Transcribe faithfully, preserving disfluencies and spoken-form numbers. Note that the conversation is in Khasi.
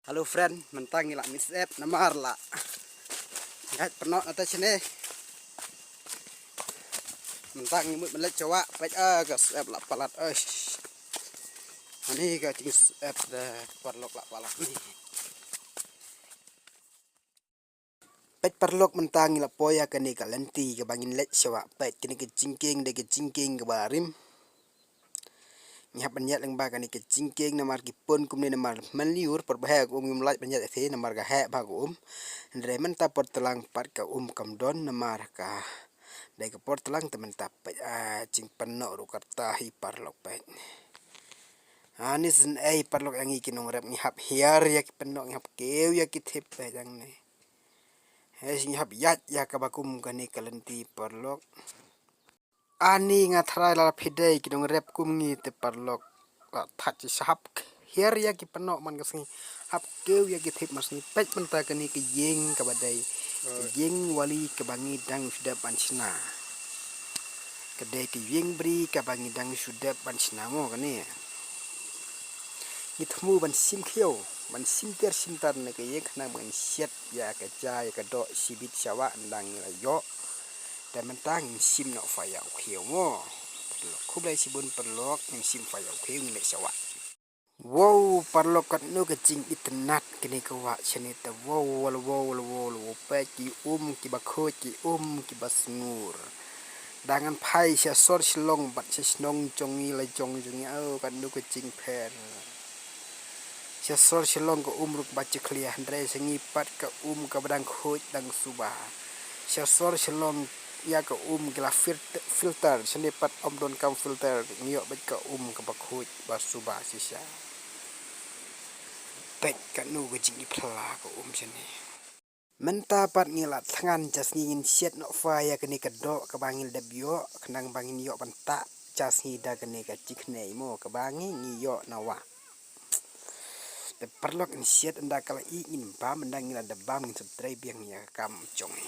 Hello friend, mynta ngi la mih syep namar la. Ngat pynnoh na ta shane. Mynta ngi mut ban leit sha wah, peit, ah, ka syep la palat, eh. Ani ka jingsyep da paralok la palat ni. Peit paralok, mynta ngi la poi ïa kane ka lynti kaba ngin leit sha wah. Peit kane ka jingkieng, dei ka jingkieng kaba rim. Ngi hap ban ïaid lyngba kane ka jingkieng namar ki pun kumne namar mynliur por ba heh ka um ngim lah ban ïaid te namar ka heh bha ka um. Hynrei mynta por tlang pat ka um kam don namar ka dei ka por tlang te mynta peit, ah, jingpynnoh ruh kata hi paralok peit. Ani sngewsih paralok ïa ngi ki nongrep ngi hap hiar ïa ki pynnoh ngi hap kiew ïa ki thep peit hangne. Hei ngi hap ïaid ïa kaba kum kane ka lynti paralok. Ani nga tharai la phi dei ki nongrep kum ngi te paralok. La thait shisha hap hiar ïa ki pynnoh man ka sngi. Hap kiew ïa ki thep man sngi peit mynta kane ka ïing kaba dei. Ka ïing wali kaba ngi dang shu dep ban shna. Ka dei ka ïing bri kaba ngi dang shu dep ban shna mo kane. Ngi thmu ban shim khiew, ban shim tiar shim tar na ka ïing khnang ban shet ïa ka ja ïa ka doh shibit sha wah ynda ngi la ïoh. Te mynta ngin shim noh fa ïa u khiew mo. Paralok, khublei shibun paralok, ngin shim fa ïa u khiew ngin leit sha wah. Wow, paralok, katno ka jingitynnat kane ka wah shane te. Wow, wow, wow, wow, wow, wow, peit ki um kiba khuid, ki um kiba sngur. Da ngan phai sha sor Shillong bad sha shnong jong ngi la jong jong ngi, oh, katno ka jingpher. Sha sor Shillong ka um ruh ba jakhlia, hynrei sha ngi pat ka um kaba dang khuid dang suba. Sha sor Shillong ïa ka um ki la fil-, filter, shane pat ym don kam filter, ngi ïoh beit ka um kaba khuid ba suba shisha. Peit katno ka jingiphylla ka um shane. Mynta pat ngi la thngan, ja sngi ngin shet noh fa ïa kane ka doh kaba ngi la dep ïoh, khnang ba ngin ïoh ban tah ja sngi da kane ka jingknei mo kaba ngi ngi ïoh na wah. Te paralok, ngin shet ynda ka la ih ngin bam, ynda ngi la dep bam ngin sa trei biang ïa ka kam jong ngi.